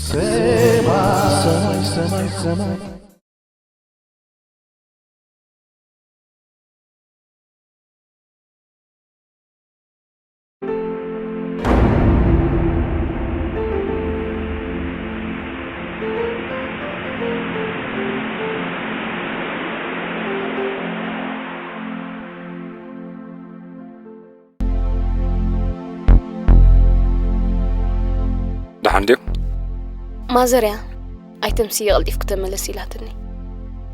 ሰማይ ሰማይ ሰማይ። ደሓን ድዩ? ማዘር እያ ኣይተምስየ፣ ቀልጢፍኪ ተመለሲ ኢላትኒ።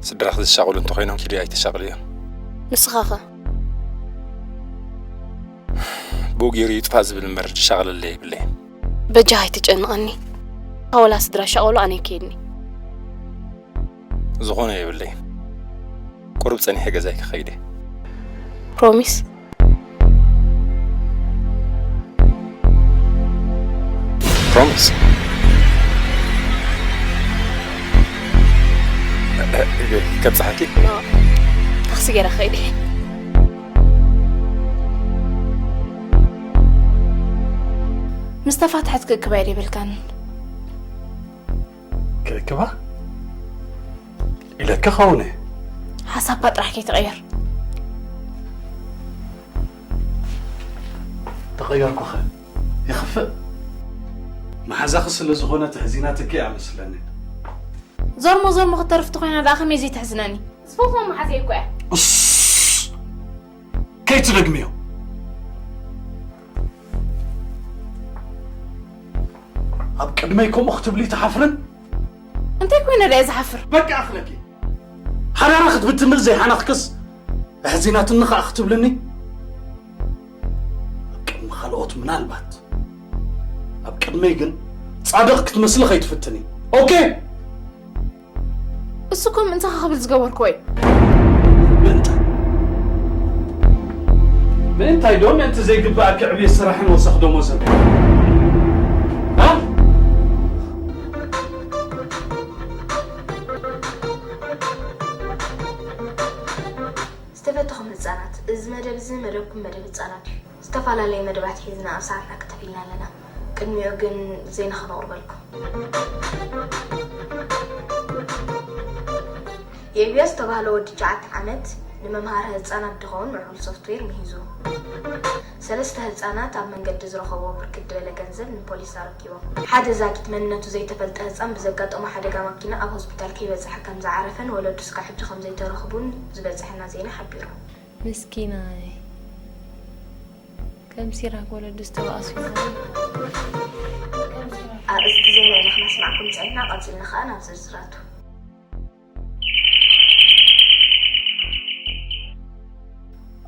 ስድራኺ ዝሻቕሉ እንተኾይኖም ኪዲ ኣይተሻቕልዮ። ንስኻኸ? ብኡ ገይሩ ይጥፋእ ዝብል እምበር ዝሻቕለለይ የብለይን። በጃኻ ኣይትጨንቐኒ። ወላ ስድራ ሻቐሉ ኣነ ይከይድኒ። ዝኾነ የብለይን። ቁሩብ ጸኒሐ ገዛይ ክኸይድ እየ። ፕሮሚስ? ፕሮሚስ። ከብጽሓኪ? ኖ። ታክሲ ገይረ ክኸይድ እየ። ምስ ተፋትሐት ክእክባ እየ ዘይበልካኒ። ክእክባ? ኢለካ ኸውን እየ። ሓሳብካ ጥራሕ ከይትቕየር። ተቐየርኩኸ? ይኽፍእ። መሓዛኺ ስለ ዝኾነ ተሕዚናትኪ እያ መስለኒ። ዞርሞ ዞርሞ ክትተርፍ ተኾይና ደኣ ከመይ ዘይትሕዝነኒ? ዝፈትዋ መሓዘይ እኮ እያ። እስ! ከይትደግምዮ። ኣብ ቅድመይ ከምኡ ክትብሊ ትሓፍርን? እንታይ ኮይነ ደኣ ዝሓፍር? በቃ ኣኽለኪ። ሓዳራ ክትብትኒ ዘይሓነኽክስ፣ ኣሕዚናትኒ ኸኣ ክትብልኒ? ኣብ ቅድሚ ካልኦት ምናልባት። ኣብ ቅድመይ ግን ጻድቕ ክትመስሊ ከይትፍትኒ። ኦኬ? እሱ እኮ ምእንታኻ ክብል ዝገበርክዎ እዩ። ምእንታይ? ምእንታይ ዶ ምእንቲ ዘይግባኣኪ ዕብየት ስራሕን ወሰኽ ደሞዝን? እ? ዝተፈተኹም ህጻናት፣ እዚ መደብ እዚ መደብኩም መደብ ህጻናት እዩ። ዝተፈላለየ መደባት ሒዝና ኣብ ሰዓትና ከተፊልና ኣለና። ቅድሚኡ ግን ዜና ክነቕርበልኩም። የእብያ ዝተባህለ ወዲ ትሽዓተ ዓመት ንመምሃሪ ህጻናት ዝኸውን ምዕቡል ሶፍትዌር ምሂዙ። ሰለስተ ህጻናት ኣብ መንገዲ ዝረኸብዎ ብርክት ዝበለ ገንዘብ ንፖሊስ ኣረኪቦም። ሓደ ዛጊት መንነቱ ዘይተፈልጠ ህጻን ብዘጋጠሞ ሓደጋ ማኪና ኣብ ሆስፒታል ከይበጽሐ ከም ዝዓረፈን ወለዱ እስካብ ሕጂ ከም ዘይተረኽቡን ዝበጽሐና ዜና ሓቢሩ። ምስኪናይ። ከም ሲራክ ወለዱ ዝተባእሱ ይኾኑ። ኣርእስቲ ዜና ኢና ክነስማዕኩም ጸኒሕና፣ ቀጺልና ኸኣ ናብ ዝርዝራቱ።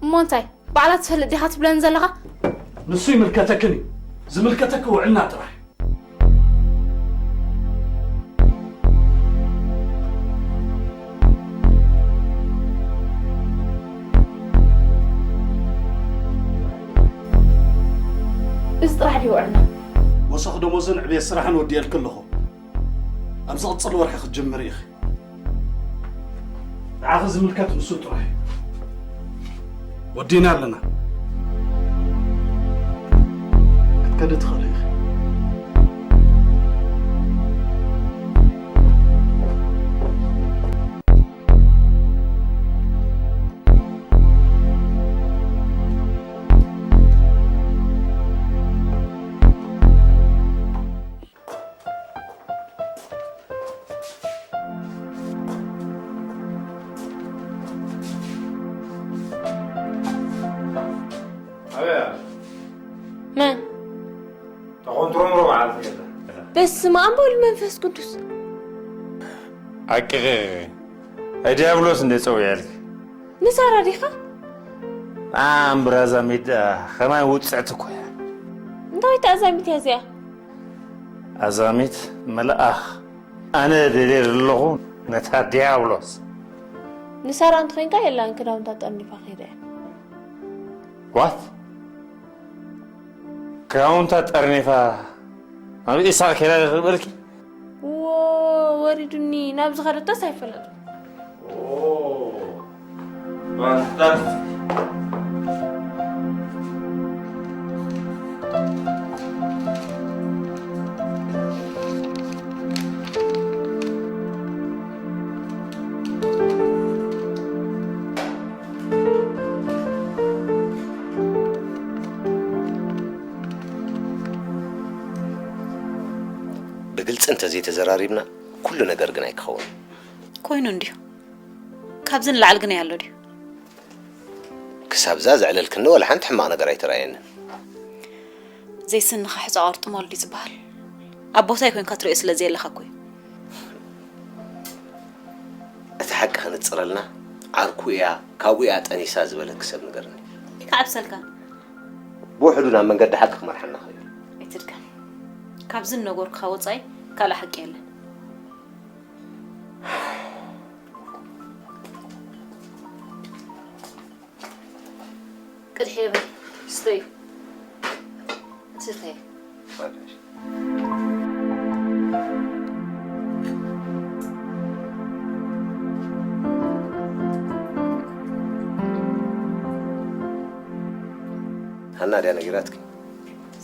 እሞ እንታይ፣ ባዕላ ትፈልጥ ዲኻ ትብለኒ ዘለኻ? ንሱ ይምልከተክን እዩ። ዝምልከተኪ ውዕልና ጥራሕ። እዚ ጥራሕ ድዩ ውዕልና? ወሰኽ ደሞዝን ዕብየት ስራሕን ወዲኤልኪ ኣለኹ። ኣብ ዝቕጽል ወርሒ ክትጅምሪ ኢኺ። ንዓኺ ዝምልከት ንሱ ጥራሕ እዩ። ወዲና ኣለና። ክትከዲ ትኽእሊ ኢኺ። ኣበያ? መን? ተኾንትሮምሮ በዓል ትገዛ። በስመ ኣብ ወወልድ መንፈስ ቅዱስ። ኣቅርሪ። ኣይ ዲያብሎስ እንደ ጸውያልክ። ንሳራ ዲኻ? ኣም ብራዛ ሜዳ ከማይ ውጽዕቲ እኮ እያ። እንታይ ተኣዛሚት እያ እዚኣ? ኣዛሚት መልኣኽ። ኣነ ደልየ ዘለኹ ነታ ዲያብሎስ። ንሳራ እንተኾይንካ የላን ክዳውንታ ጠርኒፋ ከይዳ እያ። ዋት? ክዳውንታ ጠርኒፋ ናብ ኢሳቕ ከይዳ ዶ ክብለኪ? ዎ፣ ወሪዱኒ። ናብ ዝኸደቶስ ኣይፈለጥኩ። ኦ፣ ፋንታስቲክ። እንተዘይተዘራሪብና ኩሉ ነገር ግን ኣይክኸውን። ኮይኑ እንድዩ። ካብዚ ንላዕሊ ግን ኣሎ ድዩ? ክሳብዛ ዘዕለልክኒ ወላ ሓንቲ ሕማቕ ነገር ኣይተራእየንን። ዘይስንኻ ሕፃ ቁርጥማል ድዩ ዝበሃል? ኣብ ቦታይ ኮንካ ትሪኦ ስለ ዘየለኻ እኮ እዩ። እቲ ሓቂ ክንጽረልና ዓርኩ እያ፣ ካብኡ እያ ጠኒሳ ዝበለኪ ሰብ ንገርኒ። ይከዓብሰልካ። ብውሕዱ ናብ መንገዲ ሓቂ ክመርሓና ኽእል። ኣይትድገም። ካብዚ ነገርኩኻ ወጻኢ ካልእ ሓቂ የለን። ቅድሒ የብል። ስተዩ። ስተዩ። ሃና ድያ ነጊራትኪ?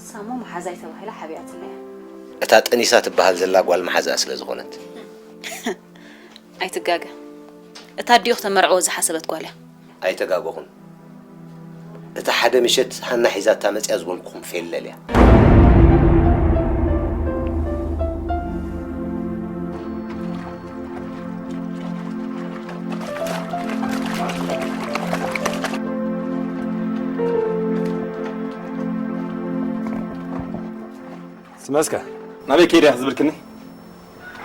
ሳሞ መሓዛይ ተባሂላ ሓቢኣትለያ። እታ ጠኒሳ ትበሃል ዘላ ጓል መሓዝኣ ስለ ዝኾነት። ኣይትጋገ። እታ ኣዲኡ ክተመርዕዎ ዝሓሰበት ጓል እያ። ኣይተጋገኹን። እታ ሓደ ምሸት ሃና ሒዛታ መጽያ ዝበልኩኹም ፌለል እያ። ስመስከ ናበይ ከይደ ዝብልክኒ?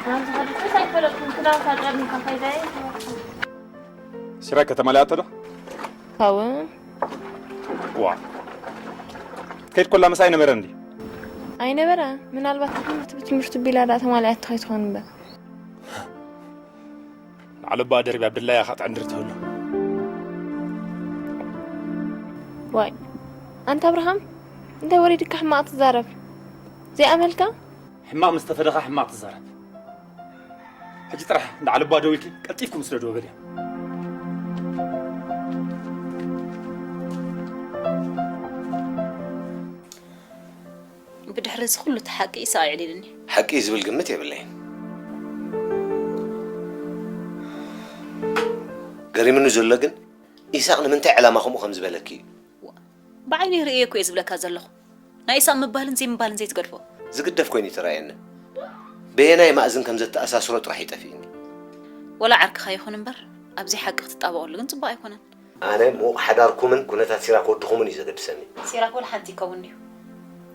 ናብዚ ከድኩስ ኣይፈለጥኩን። ክዳውንታ ጠርኒፋ ከይደ እየ። ሲራክ ከተማ ላይ ኣቶ ዶ? ካው ዋ ከይድ ኮላ ምሳይ ነበረ እንዲ? ኣይነበረ። ምናልባት ትምህርቲ ብትምህርቲ ቢላ ዳ ተማሊኣቶ ከይትኾን እምበር። ንዓለባ ደርቢ ኣብድላያ ኻጥ ዕንድር ትህሉ። ዋይ፣ ኣንታ ኣብርሃም፣ እንታይ ወሪድካ ሕማቕ ትዛረብ? ዘይኣመልካ? ሕማቕ ምስ ተፈደኻ ሕማቕ ትዛረብ። ሕጂ ጥራሕ ንዓለባ ደው ኢልኪ ቀልጢፍኩም ስደድዎ በልያ። ብድሕሪ እዚ ኩሉ እቲ ሓቂ ኢሳቕ የዕሊልኒ። ሓቂ እዩ ዝብል ግምት የብለይን። ገሪምኒ ዘሎ ግን ኢሳቕ ንምንታይ ዕላማ ከምኡ ከም ዝበለኪ እዩ። ዋ፣ ብዓይነይ ርእየ እኮ እየ ዝብለካ ዘለኹ። ናይ ኢሳቕ ምባልን ዘይምባልን ዘይትገድፎ። ዝግደፍ ኮይኑ ይትረኣየኒ። በየናይ ማእዝን ከም ዘተኣሳስሮ ጥራሕ ይጠፍእኒ። ወላ ዓርክኻ ይኹን እምበር፣ ኣብዚ ሓቂ ክትጣበቐሉ ግን ጽቡቕ ኣይኮነን። ኣነ ምዉቕ ሓዳርኩምን ኩነታት ሲራክ ወድኹምን እዩ ዘገድሰኒ። ሲራክ ወላ ሓንቲ ይከውን ድዩ?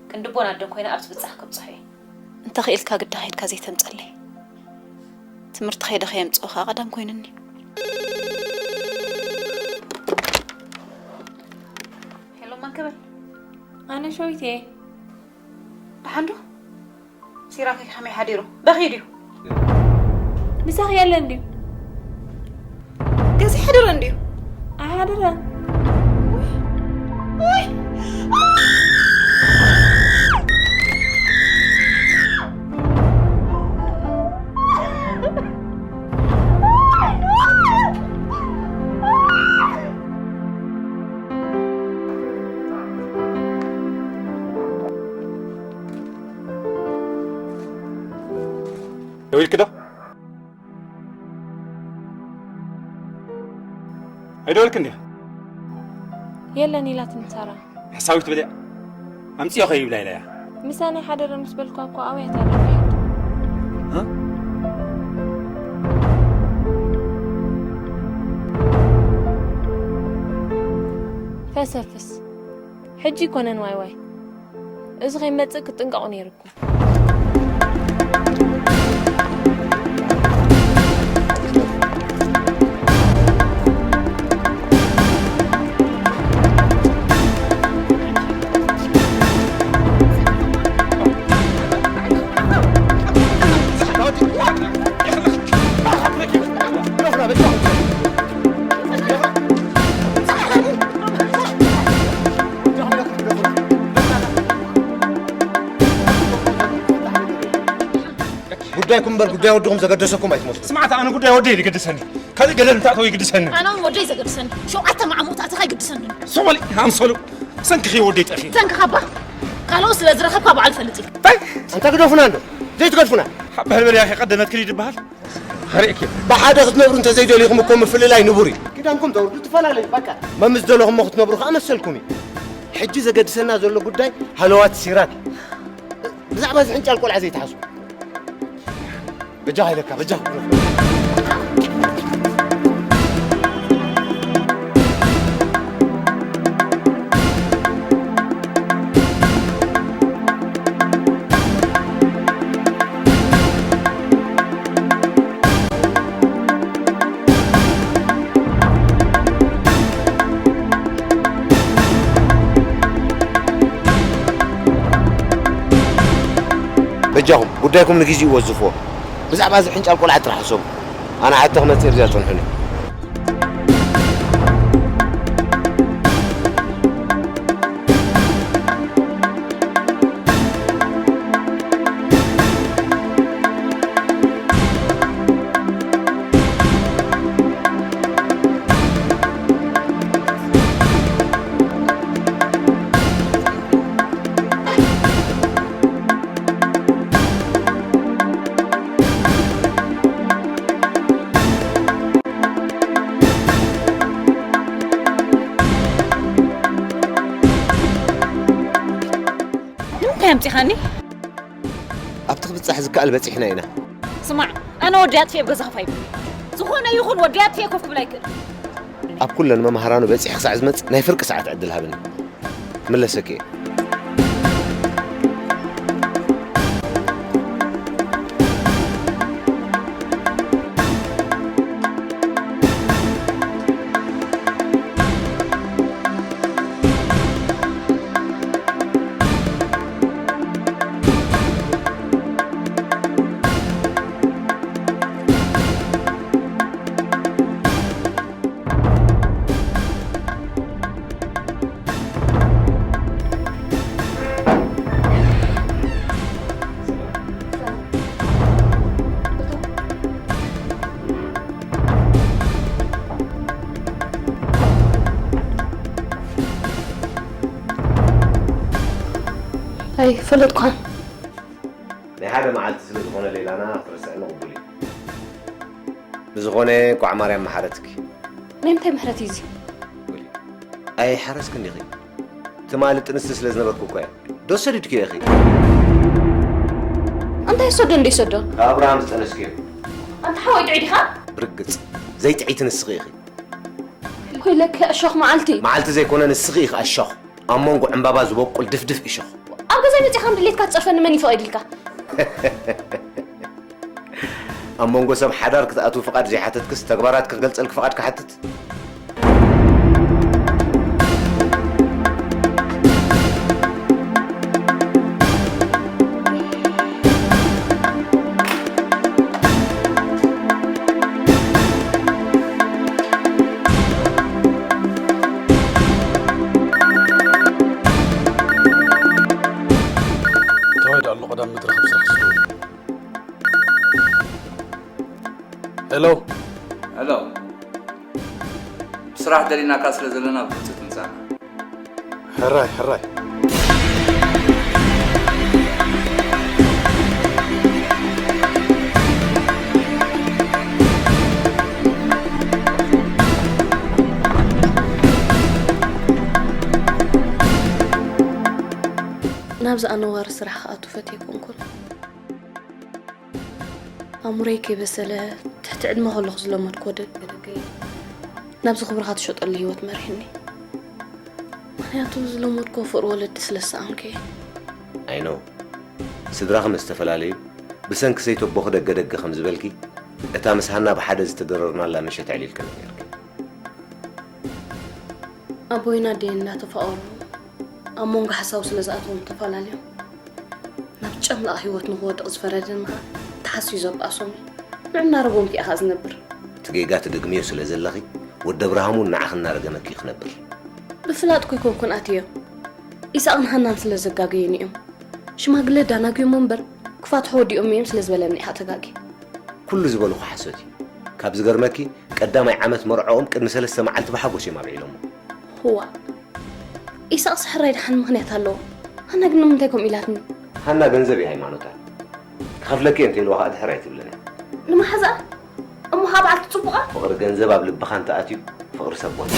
ክንዲ ቦን ኣደን ኮይነ ኣብቲ ብጻሕ ከብጽሖ እየ። እንተ ኽኢልካ ግዳ ኸይድካ ዘይተምጸለይ። ትምህርቲ ኸይደ ኸየምጽኦ ኸኣ ቀዳም ኮይኑኒ። ሄሎ፣ መን ክብል? ኣነ ሸዊት እየ። ደሓን ዶ? ሲራክ ከመይ ሓዲሩ? በኺዩ ድዩ? ምሳኺ የለን ድዩ? ገዛ ሓደረ እንድዩ። ኣይሓደረን። ደዊልኪ ዶ? ኣይደወልክን ድያ? የለን ኢላትኒ ሳራ። ሓሳዊት በልያ። ኣምጽዮ ከይብላ ኢላ እያ። ምሳና ይሓደረ ምስ በልኳ እኮ ኣውያታ ደፊያቶ። እ? ፈሰፍስ። ሕጂ ኣይኮነን ዋይ ዋይ። እዚ ከይመጽእ ክትጥንቀቑ ነይርኩም። ጉዳይኩም እምበር ጉዳይ ወድኹም ዘገደሰኩም ኣይትመስሉ። ስማዕታ፣ ኣነ ጉዳይ ወደይ ዝገድሰኒ። ካልእ ገደል እንታእተው ይግድሰኒ። ኣነ እውን ወደይ ዘገድሰኒ። ሸውዓተ መዓሙቕ ኣተኻ ይግድሰኒ። ሶማሊ ኣምሰሉ ሰንክኺ ወደይ ጠፊ። ሰንክኻ እባ ካልኦ ስለ ዝረኸብካ በዓል ፈልጥ እዩ። እንታይ? ኣንታ ግደፉና እንዶ ዘይትገድፉና። ሓባ ህልበል ያኸ ቀደመት ክሊድ ይበሃል። ኸርእየኪ። ብሓደ ክትነብሩ እንተዘይደሊኹም እኮ ምፍልላይ ንቡር እዩ። ክዳንኩም ተውርዱ ትፈላለዩ በቃ። መምስ ደለኹሞ ክትነብሩ ከኣ መሰልኩም እዩ። ሕጂ ዘገድሰና ዘሎ ጉዳይ ሃለዋት ሲራክ። ብዛዕባ እዚ ሕንጫል ቆልዓ ዘይትሓስቡ። በጃኻ ኢለካ፣ በጃኻ። በጃኹም፣ ጉዳይኩም ንግዜኡ ወዝፍዎ። ብዛዕባ እዚ ሕንጫል ቆልዓ ጥራሕ ሕሰቡ። ኣነ ዓዲ ክመጽእ እዚኣ ጽንሑኒ። ንምንታይ ኣምጺኻኒ? ኣብቲ ክብጻሕ ዝከኣል በጺሕና ኢና። ስማዕ፣ ኣነ ወዲ ኣጥፊኤ ኣብ ገዛ ኮፍ ኣይብልን። ዝኾነ ይኹን ወዲ ኣጥፊኤ ኮፍ ክብል ኣይክእል። ኣብ ኩለን መምሃራኑ በጺሐ ክሳዕ ዝመጽእ ናይ ፍርቂ ሰዓት ዕድል ሃብኒ። ክምለሰኪ እየ። ኣይፈለጥኳን። ናይ ሓደ መዓልቲ ስለ ዝኾነ ሌላና ክትርስዕኒ ቅቡል እዩ። ብዝኾነ እንቋዕ ማርያም መሓረትኪ። ናይ ምንታይ ምሕረት እዩ እዚ? ኣይሓረስክን ዲኺ? ትማሊ ጥንስቲ ስለ ዝነበርኩ እኮ እየ። ዶ ሰዲድክዮ ኢኺ? እንታይ ይሰዶ እንደ ይሰዶ? ካብ ኣብርሃም ዝጠነስክዮ። ኣንታ ሓወይ ጥዑይ ዲኻ? ብርግጽ ዘይጥዕይቲ ንስኺ ኢኺ። ኮይለኪ እሾኽ መዓልቲ። መዓልቲ ዘይኮነ ንስኺ ኢኺ ኣሾኽ። ኣብ መንጎ ዕምባባ ዝበቁል ድፍድፍ እሾኽ። ኣብ ገዛይ መጺኻ ከም ድሌትካ ትጸርፈኒ መን እዩ ፈቒድልካ? ኣብ መንጎ ሰብ ሓዳር ክትኣትዊ ፍቓድ ዘይሓተትክስ፣ ተግባራት ክገልጸልኪ ፍቓድ ክሓትት? ተዋይዶ ኣሎ ቀዳም መድረኽ ኣብ ስራሕ ዝደውል። ሄሎ። ሄሎ። ብስራሕ ደሊናካ ስለ ዘለና ብህጹጽ ምጻና። ሕራይ፣ ሕራይ። ናብዚ ኣነዋሪ ስራሕ ክኣቱ ፈትየ ኣይኮንኩን። ኣእምሮይ ከይበሰለ ትሕቲ ዕድመ ከለኹ ዝለመድክዎ ደገ ደገ ናብዚ ክብርኻ ትሸጠሉ ህይወት መሪሕኒ። ምኽንያቱ ዝለመድክዎ ፍቕሪ ወለዲ ስለ ዝሰኣንኩ እየ። I know። ስድራኺ ምስ ተፈላለዩ ብሰንኪ ሰይተቦኺ ደገ ደገ ከም ዝበልኪ፣ እታ ምስ ሃና ብሓደ ዝተደረርናላ ምሸት ኣዕሊልክኒ ነይርኪ። ኣቦይን ኣደይን እናተፋቐሩ ኣብ መንጎ ሓሳቡ ስለ ዝኣተዎም ተፈላለዮም ናብ ጨምላቕ ህይወት ንኽወድቕ ዝፈረደኒ ኸኣ ተሓስዩ ዘባእሶም እዩ። ንዑ እናረጎምኪ ኢኻ ዝነብር። እቲ ጌጋ ትድግምዮ ስለ ዘለኺ ወዲ ኣብርሃም እውን ንዓኺ እናረገመኪ እዩ ክነብር። ብፍላጥ እኮ ኣይኮንኩን ኣትዮ። ኢሳቕን ሃናን ስለ ዘጋገዩኒ እዮም። ሽማግለ ዳናግዮሞ እምበር ክፋትሑ ወዲኦም እዮም ስለ ዝበለኒ ኢኻ ተጋግየ። ኩሉ ዝበልኹ ሓሶት እዩ። ካብ ዝገርመኪ ቀዳማይ ዓመት መርዕኦም ቅድሚ ሰለስተ መዓልቲ ብሓጎስ እዮም ኣብዒሎሞ። ህዋ፣ ኢሳቕስ ሕራይ ደሓን ምኽንያት ኣለዎ። ሃና ግን ንምንታይ ከምኡ ኢላትኒ? ሃና ገንዘብ እዩ ሃይማኖታ። ክኸፍለኪ እየ እንተኢልዋ ኸኣ ድሕር ኣይትብልን እያ። ንመሓዛኣ? እሞ ኸኣ በዓልቲ ጽቡቓ? ፍቕሪ ገንዘብ ኣብ ልብኻ እንተኣትዩ ፍቕሪ ሰብ ቦታ።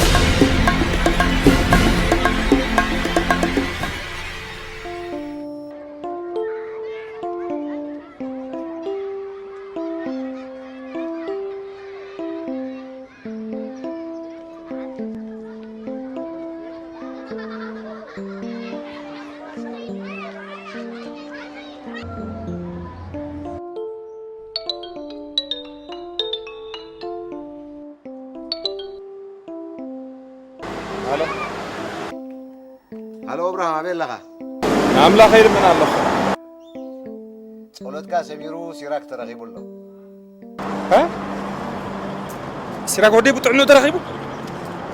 ሃሎ እብራሂም፣ ኣበይ ኣለኻ? ንኣምላኸ ይልምን ኣለኹ። ጸሎትካ ሰሚሩ፣ ሲራክ ተረኺቡ ኣሎ። እ? ሲራክ ወደይ ብጥዕንኡ ተረኺቡ?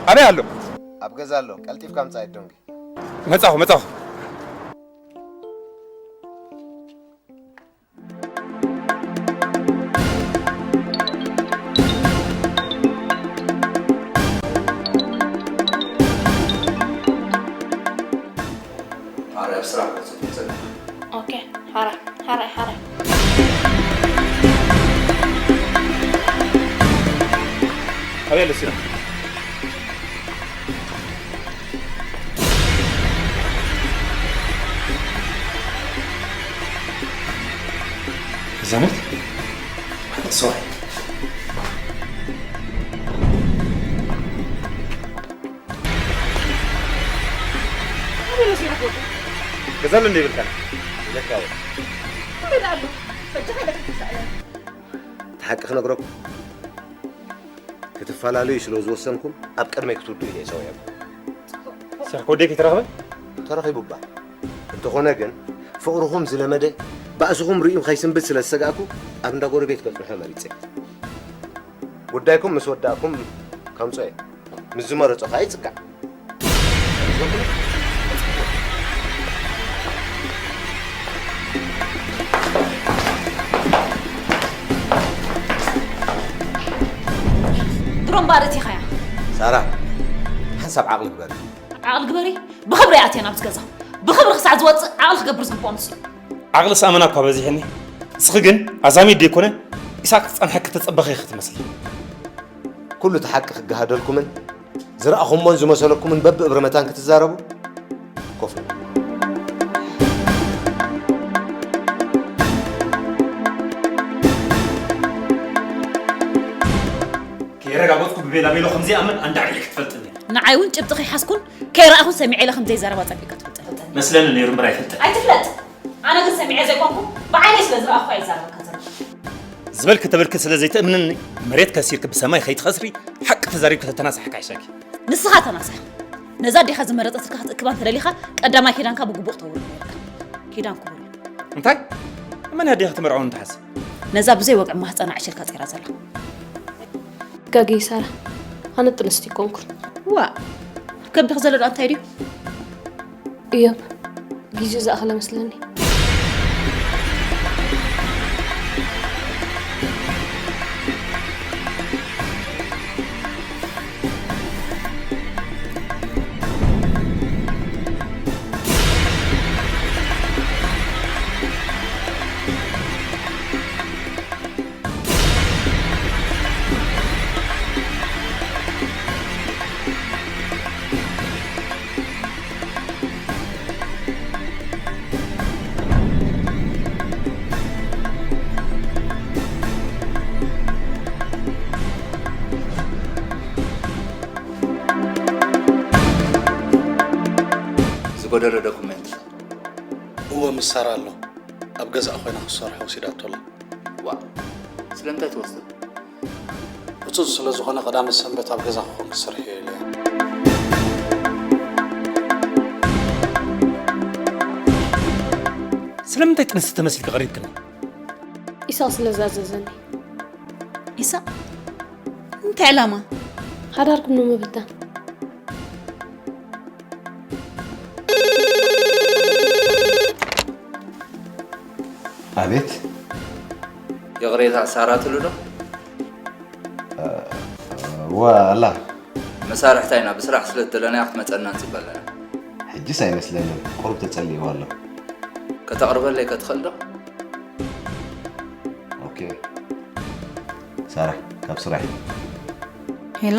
ኣበይ ኣሎ? ኣብ ገዛ ኣሎ። ቀልጢፍካ ምጻእ፣ ዶንጊ። መጻኹ፣ መጻኹ። ማርያም፣ ስራሕ ክትጽብ ትጸንሕ። ኦኬ፣ ሓራይ፣ ሓራይ፣ ሓራይ። ኣበይ ኣሎ ሲራክ? ዛነት? ሶሪ። ኣበይ ኣሎ ሲራክ ወዲ? ገዛ ኣሎ እንደ ይብልካ። ኢለካ ወይ? ኣበይ ኣሎ? በጃኻ ኢለካ ትሳእለ። እቲ ሓቂ ክነግረኩም፣ ክትፈላለዩ ስለ ዝወሰንኩም፣ ኣብ ቅድመይ ክትውድኡ ኢለ እየ ጸዊዐኩም። ሲራክ ወደይ ከይተረኽበ? ተረኺቡ እባ። እንተኾነ ግን፣ ፍቕርኹም ዝለመደ፣ ባእስኹም ርእዩ ከይስንብድ ስለ ዝሰጋእኩ፣ ኣብ እንዳ ጎረቤት ከጽንሖ መሪጸ። ጉዳይኩም ምስ ወዳእኩም ከምጾ እየ። ምስ ዝመረጾ ከኣ ይጽጋዕ። ድሮም ባርት ኢኻያ። ሳራ፣ ሓንሳብ ዓቕሊ ግበሪ። ዓቕሊ ግበሪ? ብኽብሪ እየ ኣትየ ናብዚ ገዛ። ብኽብሪ ክሳዕ ዝወጽእ ዓቕሊ ክገብር ዝግብኦ ንሱ እዩ። ዓቕልስ ኣመና እኳ በዚሕኒ። እስኺ ግን ኣዛሚድ ደይኮነ ኢሳቅ ክጸንሐኪ ተጸበኺ ኢኺ ትመስሊ። ኩሉ እቲ ሓቂ ክገሃደልኩምን ዝረኣኹሞን ዝመሰለኩምን በብእብረ መታን ክትዛረቡ ኮፍ ንበል። ከየረጋገጽኩ ብቤላ ቤሎ ከም ዘይኣምን ኣንዳዕዲዕኪ ትፈልጥኒ። ንዓይ እውን ጭብጢ ከይሓዝኩን ከይረኣኹን ሰሚዐ ኢለ ከም ዘይዛረባ ጸቢቕካ ትፈልጠኒ። መስለኒ ነይሩ እምበር ኣይፈልጥን። ኣይትፍለጥ። ኣነ ግን ሰሚዐ ዘይኮንኩ ብዓይነይ ስለ ዝረኣኹ እየ ዝዛረበካ ዘለኹ። ዝበልኪ ተበልኪ ስለ ዘይትእምንኒ፣ መሬት ከሲርኪ ብሰማይ ከይትኸስሪ፣ ሓቂ ተዛሪብኪ ተተናሳሕካ ይሻኪ። ንስኻ ተናሳሕ። ነዛ ኣዴኻ ዝመረጸትልካ ክትእክባ እንተደሊኻ፣ ቀዳማይ ኪዳንካ ብግቡእ ክተውርድ ነይርካ። ኪዳን ክቡር እዩ። እንታይ? መን ኣዴኻ ትመርዖ እንትሓስ? ነዛ ብዘይ ወግዒ ማህጸና ዕሽልካ ጸይራ ዘላ። ጋገይ ሳራ፣ ኣነ ጥንስቲ ኣይኮንኩን። ዋእ፣ ኣብ ከብድኺ ዘሎ ደኣ እንታይ ድዩ? እዮብ፣ ግዜኡ ዝኣኸለ መስለኒ። ዝጎደለ ዶኩመንት? እወ፣ ምስ ሳራ ኣሎ። ኣብ ገዛኣ ኮይና ክትሰርሖ ወሲዳቶ ኣላ። ዋእ፣ ስለምንታይ ትወስዶ? ህጹጽ ስለ ዝኾነ ቀዳመ ሰንበት ኣብ ገዛ ክኾን ክትሰርሕዮ ኢለያ። ስለምንታይ ጥንስቲ ተመሲልኪ ቀሪብክኒ? ኢሳቕ ስለ ዝኣዘዘኒ። ኢሳቕ? እንታይ ዕላማ? ሓዳርኩም ንምብታን። ኣቤት። ይቕሬታ፣ ሳራ ትብሉ ዶ? እ፣ እወ፣ ኣላ። መሳርሕታ ኢና፣ ብስራሕ ስለ እትደለናያ ክትመጸና ንጽበ ኣለና። ሕጅስ ኣይመስለንን፣ ቁሩብ ተጸሊእዋ ኣሎ። ከተቕርበለይ ከ ትኽእል ዶ? ኦኬ። ሳራ፣ ካብ ስራሕ። ሄሎ።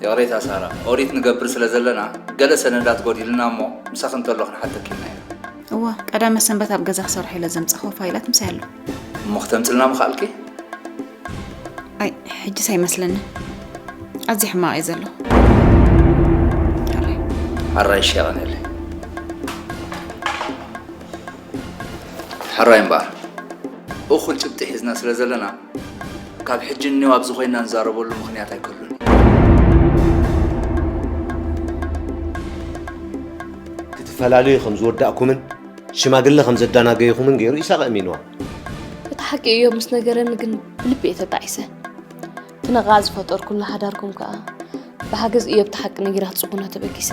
ይቕሬታ ሳራ፣ ኦዲት ንገብር ስለ ዘለና ገለ ሰነዳት ጎዲልና እሞ ምሳኺ እንተሎ ክንሓተኪ ኢልና ኢና። እወ፣ ቀዳመ ሰንበት ኣብ ገዛ ክሰርሖ ኢለ ዘምጻእክዎ ፋይላት ምሳይ ኣሎ። እሞ ክተምጽልና ምኸኣልኪ? ኣይ፣ ሕጅስ ኣይመስለንን። ኣዝየ ሕማቕ እየ ዘለኹ። ሕራይ። ሕራይ፣ እሺ፣ የቐንየለይ። ሕራይ እምበኣር፣ እኹል ጭብጢ ሒዝና ስለ ዘለና፣ ካብ ሕጂ ንኔው ኣብዚ ኮይንና ንዛረበሉ ምኽንያት ኣይክህሉን እዩ። ፈላልዩ ከም ዝወዳእኩምን ሽማግለ ከም ዘዳናገይኹምን ገይሩ ኢሳቕ ኣእሚንዋ። እቲ ሓቂ እዮ ምስ ነገረኒ ግን ብልቢ እየ ተጣዒሰ። እቲ ነቓ ዝፈጠርኩላ ሓዳርኩም ከኣ ብሓገዝ እዮብ እቲ ሓቂ ነጊራ ክትጽጉና ተበጊሰ።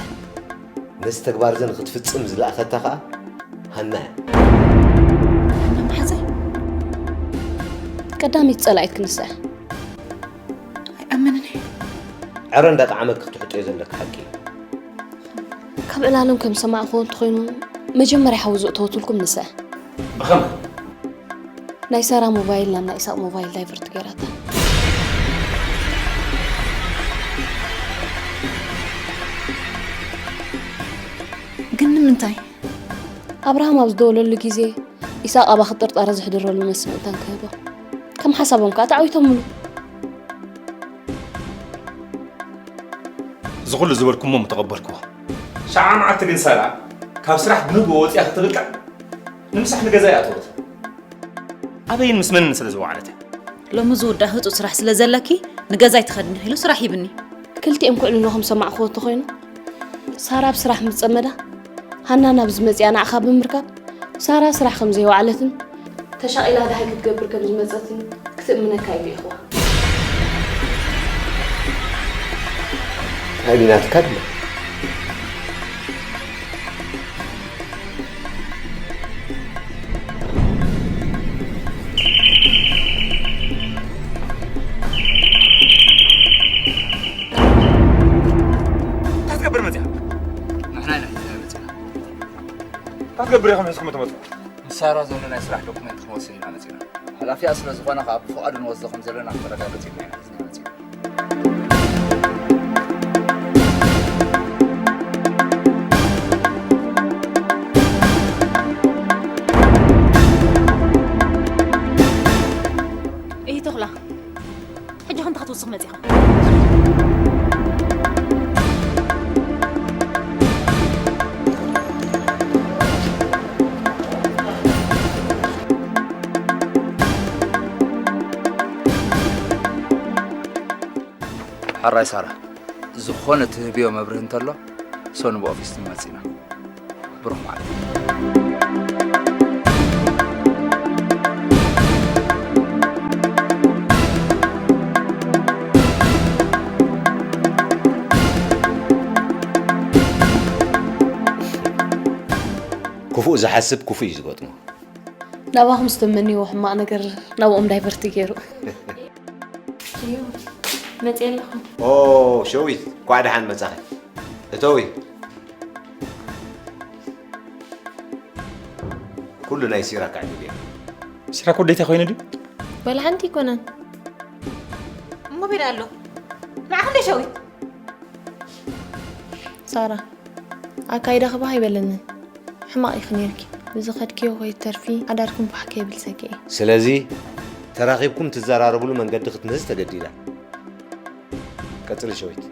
ነዚ ተግባር እዚ ንክትፍጽም ዝለኣኸታ ከኣ ሃና እያ። ሃና መሓዘይ ቀዳሚት ጸላኢት ክንስዕ ኣይኣምንን እየ። ዕረ እንዳጠዓመ ክትሕጦዮ ዘለካ ሓቂ እዩ። ካብ ዕላሎም ከም ሰማዕክዎ እንተኾይኑ መጀመርያ ሓዊ ዘእተወትልኩም ንስዕ። ብኸመይ? ናይ ሳራ ሞባይል ናብ ናይ ኢሳቅ ሞባይል ዳይቨርት ገይራታ። ግን ንምንታይ? ኣብርሃም ኣብ ዝደወለሉ ግዜ ኢሳቅ ኣባኺ ጥርጣረ ዝሕድረሉ መስምዕታን ክህቦ ከም ሓሳቦም ከኣ ተዓዊቶምሉ። እዚ ኩሉ ዝበልኩሞ ምተቐበልክዎ። ሸዓ መዓልቲ ግን ሳራ ካብ ስራሕ ብንግሆ ወፂኣ ክትብል ከዓ ንምሳሕ ንገዛ ይኣተወት። ኣበይን ምስ መንን ስለ ዝወዓለት እያ። ሎሚ ዝውዳእ ህፁፅ ስራሕ ስለ ዘለኪ ንገዛይ ትኸድኒ ኢሉ ስራሕ ሂብኒ። ክልቲኦም ክዕልሉ ከም ሰማዕክዎ እንተኾይኑ ሳራ ኣብ ስራሕ ምስ ጸመዳ ሃና ናብ ዝመጽኣ ንዓኻ ብምርካብ ሳራ ስራሕ ከም ዘይወዓለትን ተሻቒላ ደሃይ ክትገብር ከም ዝመጸትን ክትእምነካ እዩ ልኢኽዋ። ኣሚናትካ ድማ እንታይ ትገብር መፅያ? ንሕና ኢና ሒዝና መፂና። እንታይ ትገብር ኢኹም ሒዝኩም ትመፅኡ? ንሳራ ዘሎ ናይ ስራሕ ዶኩመንት ክንወስድ ኢና መፂና። ሓላፊኣ ስለ ዝኾነ ከዓ ብፍቓዱ ንወስዶ ከም ዘለና ክተረጋገፅ ኢልና ኢና ሒዝና መፂና። እይ ተኽላ ሕጂ ከምታ ክትውስኽ መፂኻ ሕራይ ሳራ ዝኾነ ትህብዮ መብርህ እንተሎ ሶኒ ብኦፊስ ትመፂና ብሩኽ መዓልቲ። ክፉእ ዝሓስብ ክፉእ እዩ ዝገጥሞ። ናባኹም ዝተመንይዎ ሕማቕ ነገር ናብኦም ዳይቨርቲ ገይሩ። መፅየ ኣለኹ። ኦ ሸዊት፣ ኳዕ ደሓን መጻኺ። እተዊ። ኩሉ ናይ ሲራክ ዕድል እዩ። ሲራክ ወደይታ ኮይነ ድዩ? ወላ ሓንቲ ኣይኮነን። እሞ ቤላ ኣሎ። ንዓኽ እንደ ሸዊት። ሳራ ኣካይዳ ክባህ ኣይበለንን። ሕማቕ ኢኺ ነይርኪ። ብዝኸድክዮ ከይትተርፊ ሓዳርኩም ፋሕ ከይብል ሰጊኤ። ስለዚ ተራኺብኩም ትዘራረብሉ መንገዲ ክትምህዝ ተገዲዳ። ቀጽሊ ሸዊት።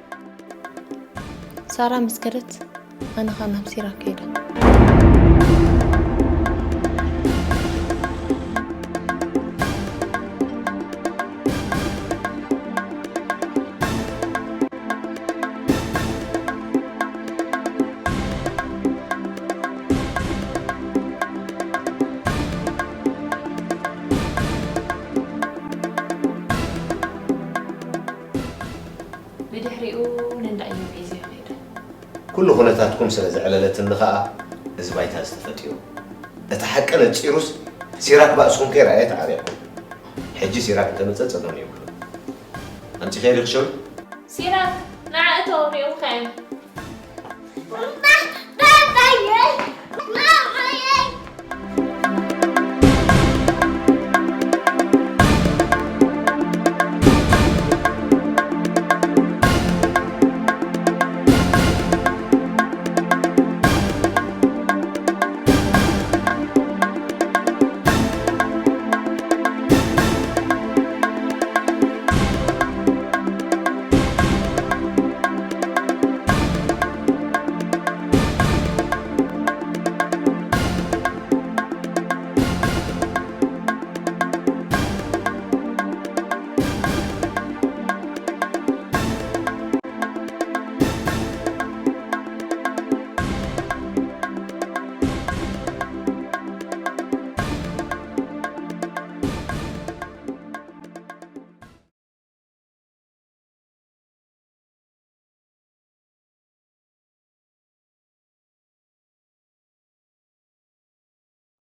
ሳራ ምስ ከደት ኣነ ኸኣ ናብ ሲራክ ከይደ። ብድሕሪኡ ነንዳ እዮም ሒዘዮ ከይደ። ኩሉ ኩነታትኩም ስለ ዘዕለለትኒ ከኣ እዚ ባይታ እዚ ተፈጢሩ። እቲ ሓቂ ነጺሩስ ሲራክ ባእስኹም ከይረኣየ ተዓርየኩም። ሕጂ ሲራክ እንተመጸ ጸገም የብሉን። ኣምጺኸ ዲኺ ሸዊት? ሲራክ ንዓ እቶ ሪኦምካ እዮም።